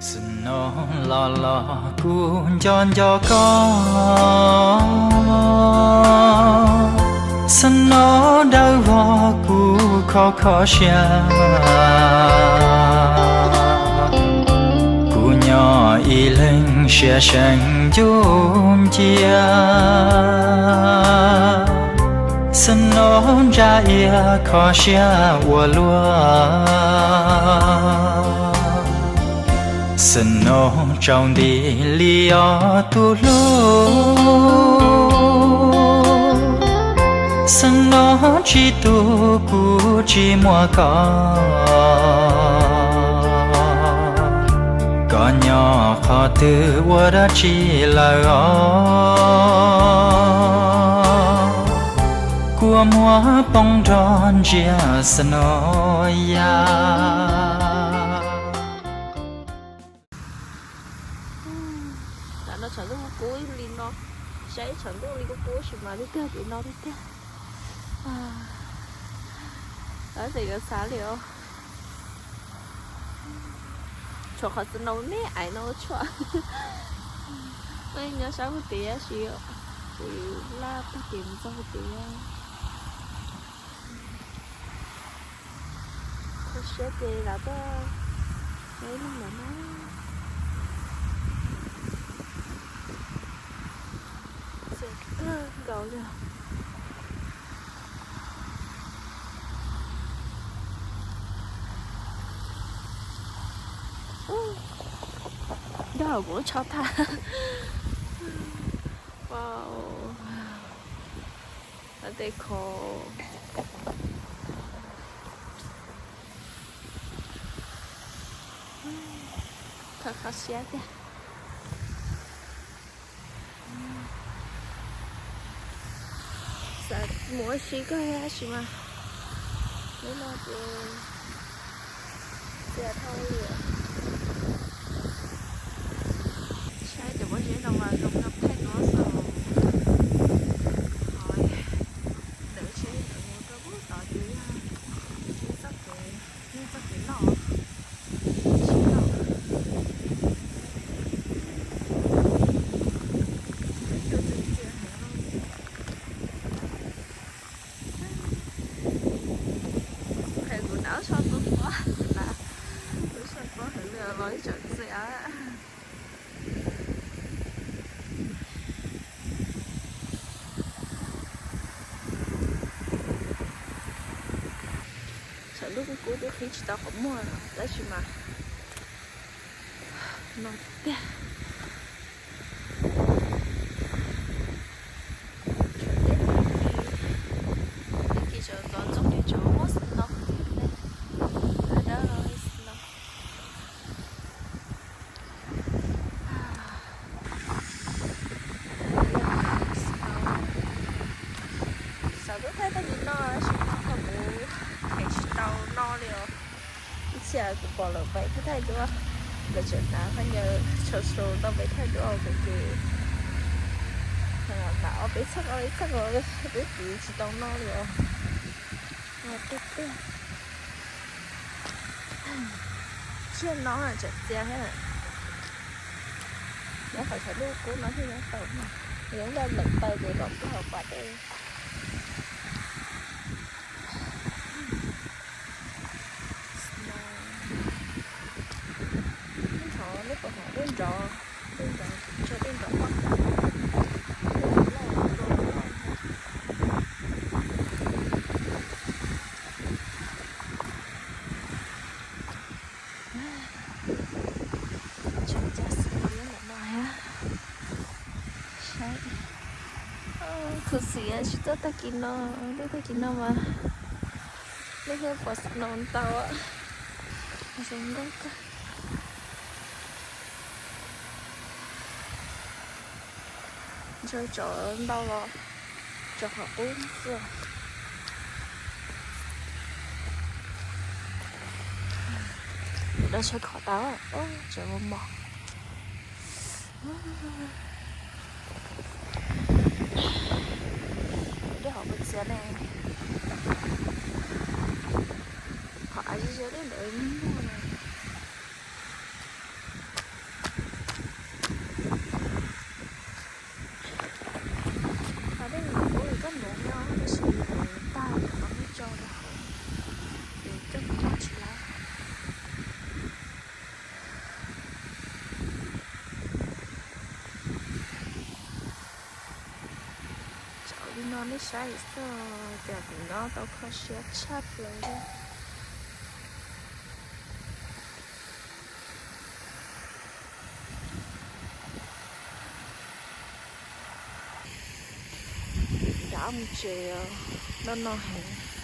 Snow los los kuv nco nco koj, snow dawb vog kuv kho kho siab. Kuv nyob ib leeg siab seev ncuj ncia, snow ntsa ia kho siab ua luaj. Snow tsaus nti li os tus hlub, snow tsis tu kuv tsis muaj koj. Koj nyob qhov twg ua dab tsi lawm os, kua muag poob nrog ntsia snow ya. Tam no tshav ntuj kub kub li no, saib tshav ntuj li kub kub sis mas twb kawg tim no tiag tiag. Lawv tias yuav xav li os. Tshuav qhov snow me ais no tshuaj. Nyob sab puag tid tab sis kuv laj tag kev mus txog puag tid. Kho siab ces los tuaj ib leeg ntawm no. Txias kawg nkaus li. Nyob hauv kuv lub tsho tag. Wow. Tej kho, kho kho siab tiag. Xav mus ua si kawg tab sis mas hnub no ces txias dhau li. Saib cov pob zeb no mas zoo nkauj thaij duab xwb. Ntawm tsheb ntawd mus rau pem tod ces yog tsheb txoj kev, yog txoj kev loj. Kuv hnav lub tsho pob, kuv hnav lub tsho pob heev li los ib tsam txias. Tshav ntuj kub kub twb qhib tsis tau qhov muag tab sis mas no tiag. Tag kis sawv ntxov ntxoo ces tseem muaj snow thiab ne, dawb dawb snow. Xav tuaj thaij tag kis no tab sis mas kuv them tsis tau no li os. Ib txhia kuv pom lawv pem thaij thaij duab, lawv tseem hnav khaub ncaws tshau tshau ntau pem thaij duab kuv ces hnav ob peb txheej ob peb txheej os, peb kwv tsis tau no li os. No tiag tiag. Tsiaj no tseem txias thiab. Nyob qhov tshav ntuj kub no thiaj nyob tau, nyob lawm taw ces kom npog pas dej. Nrov, nej puas hnov dej nrov? Dej nrov, dej nrov poj. Tseem caj xwb li ntawm no thiab. Saib. Khuv xim tsis tuaj tag kis no, tuaj tag kis no mas nej thiaj pom snow ntau. Zoo nkauj kawg. Ntshaw tsov ntau los tsov qhov qub xwb. Dab tsov khov tau, tsov mos mos. Dej hov puas txias ne. Qhov av zia zia dej ntawd muaj. Li no nej saib xwb, cas kuv nyob tau kho siab tshaj plaws li. Nrad mus tsev, noj noj heev.